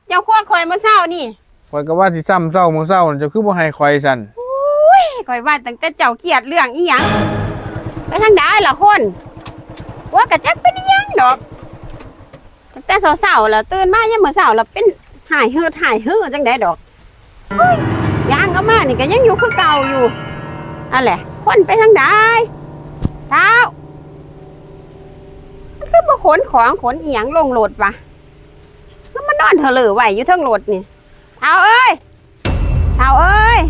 ເຈົ້າຄວກຂ້ອຍມື້ເຊົ້ານີ້. ຂ້ອຍກໍວ່າຊິຊ້ຳເຊົ້າມື້ເຊົ້າ ເຈົ້າຄືບໍ່ໃຫ້ຂ້ອຍຊັ້ນ? ໂອ້ຍ ຂ້ອຍວ່າຕັ້ງແຕ່ເຈົ້າຄຽດເລື່ອງອີ່ຫຍັງ. ໄປທາງໃດລະຄົນ? ໂອ້ຍ ກະຈັກເປັນອີ່ຫຍັງດອກ. ຕັ້ງແຕ່ເຊົ້າໆ ລະຕື່ນມາຍາມມື້ເຊົ້າ ລະເປັນຫາຍເຫີດຫາຍເຫີຈັ່ງໃດດອກ. ໂອ້ຍ ຍ່າງເຂົ້າມານີ້ກໍຍັງຢູ່ຄືເກົ່າຢູ່. ອັນແຫຼະ ຄົນໄປທາງໃດ? ທ້າວ ມັນຄືບໍ່ຂົນຂອງຂົນອີ່ຫຍັງລົງລົດວະ? ຄືມານອນເຫີເຫຼີໄວ້ຢູ່ເທິງລົດນີ້. ທ້າວເອີຍ! ທ້າວເອີຍ!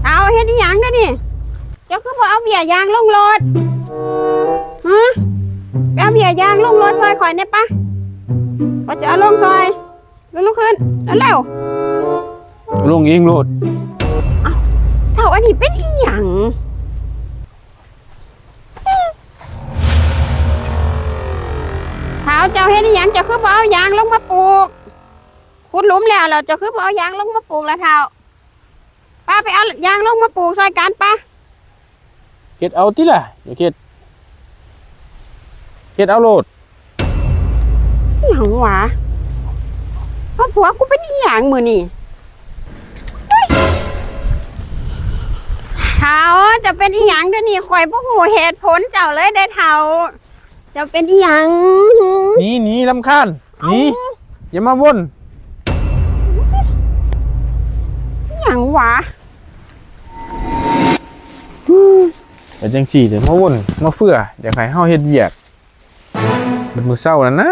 ທ້າວເຮັດອີ່ຫຍັງດຽວນີ້? ເຈົ້າຄືບໍ່ເອົາເບ້ຍຢາງລົງລົດ? ຮະ? ໄປເອົາເບ້ຍຢາງລົງລົດຊ່ອຍຂ້ອຍແດ່ປະ. ຂ້ອຍຈະເອົາລົງຊ່ອຍ. ລຸກຂຶ້ນ ເອົາເລັວ. ລົງເອງໂລດ. ເອົ້າ ທ້າວ ອັນນີ້ເປັນອີ່ຫຍັງ? ທ້າວ ເຈົ້າເຮັດອີ່ຫຍັງ? ເຈົ້າຄືບໍ່ເອົາຢາງລົງມາປູກ? ຂຸດຫຼຸມແລ້ວ ແລ້ວເຈົ້າຄືບໍ່ເອົາຢາງລົງມາປູກລະທ້າວ? ປະ ໄປເອົາຢາງລົງມາປູກຊ່ອຍກັນປະ. ເຮັດເອົາຕິລະ ຢາກເຮັດ ເຮັດເອົາໂລດ. ອີ່ຫຍັງຫວາ? ເອົາ ຜົວກູເປັນອີ່ຫຍັງມື້ນີ້? ທ້າວ ເຈົ້າເປັນອີ່ຫຍັງດຽວນີ້? ຂ້ອຍບໍ່ຮູ້ເຫດຜົນເຈົ້າເລີຍເດ້ທ້າວ. ເຈົ້າເປັນອີ່ຫຍັງ? ໜີ ໜີ ລຳຄານ ເອົ້າ ໜີ ຢ່າມາວົນ. ອີ່ຫຍັງຫວາ? ເປັນຈັ່ງຊີ້ເດີ ມາວົນມາເຟືອ ຢາກໃຫ້ເຮົາເຮັດວຽກ. ບັດມື້ເຊົ້ານັ້ນນະ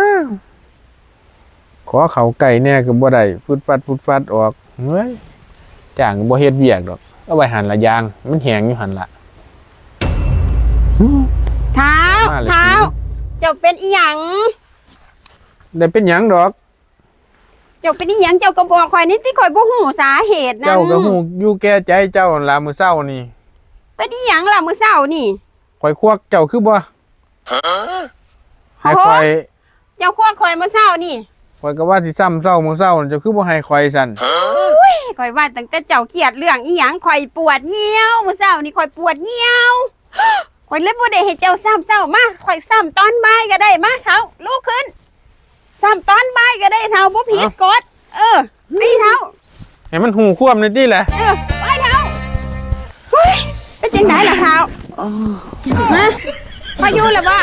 ຂໍເຂົ້າໃກ້ແດ່ກໍບໍ່ໄດ້ ຟຶດຟັດ ຟຶດຟັດອອກ. ເຮີ້ຍ ຈ້າງກໍບໍ່ເຮັດວຽກດອກ ເອົາໄວ້ຫັ້ນລະຢາງ ມັນແຫ້ງຢູ່ຫັ້ນລະ. ທ້າວ ມາເລີຍ ທ້າວ ເຈົ້າເປັນອີ່ຫຍັງ? ໄດ້ເປັນຫຍັງດອກ. ເຈົ້າເປັນອີ່ຫຍັງ? ເຈົ້າກໍບອກຂ້ອຍແດ່ຕິ ຂ້ອຍບໍ່ຮູ້ສາເຫດນັ້ນ. ເຈົ້າກໍຮູ້ຢູ່ແກ່ໃຈເຈົ້າຫັ້ນລະ ມື້ເຊົ້ານີ້. ເປັນອີ່ຫຍັງລະມື້ເຊົ້ານີ້? ຂ້ອຍຄວັກເຈົ້າຄືບໍ່? ຮະ? ໃຫ້ຂ້ອຍ. ເຈົ້າຄວັກຂ້ອຍມື້ເຊົ້ານີ້. ຂ້ອຍກໍວ່າຊິຊ້ຳເຊົ້າມື້ເຊົ້າ ເຈົ້າຄືບໍ່ໃຫ້ຂ້ອຍຊັ້ນ? ໂອ້ຍ ຂ້ອຍວ່າຕັ້ງແຕ່ເຈົ້າຄຽດເລື່ອງອີ່ຫຍັງ? ຂ້ອຍປວດຍ່ຽວ ມື້ເຊົ້ານີ້ຂ້ອຍປວດຍ່ຽວ. ຂ້ອຍເລີຍບໍ່ໄດ້ໃຫ້ເຈົ້າຊ້ຳເຊົ້າ. ມາ ຂ້ອຍຊ້ຳຕອນບ່າຍກໍໄດ້. ມາເຖົ້າ ລຸກຂຶ້ນ. ຊ້ຳຕອນບ່າຍກໍໄດ້ເຖົ້າ ບໍ່ຜິດ ເອົ້າ ກົດ. ເອີ ໄປເຖົ້າ. ໃຫ້ມັນຮູ້ຄວາມແດ່ຕິລະ. ເອີ ໄປເຖົ້າ. ເຮີ້ຍ ເປັນຈັ່ງໃດລະເຖົ້າ? ຮະ? ພໍຢູ່ລະບໍ່?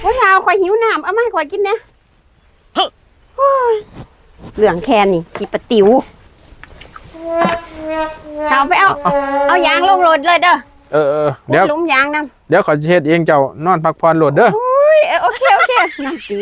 ໂອ້ຍ ເຖົ້າ ຂ້ອຍຫິວນ້ຳ ເອົາມາໃຫ້ຂ້ອຍກິນແດ່. ໂອ້ຍ ເລື່ອງແຄ່ນີ້ ອີປະຕິວ. ເຖົ້າ ໄປເອົາ ເອົາ ເອົາຢາງລົງລົດເລີຍເດີ. ເອີ ເອີ ເອີ ດຽວ ຂຸດຫຼຸມຢາງນຳ. ດຽວຂ້ອຍຊິເຮັດເອງ ເຈົ້ານອນພັກຜ່ອນໂລດເດີ. ໂອ້ຍ ເອີ ໂອເຄ ໂອເຄ ນັ້ນຕິ.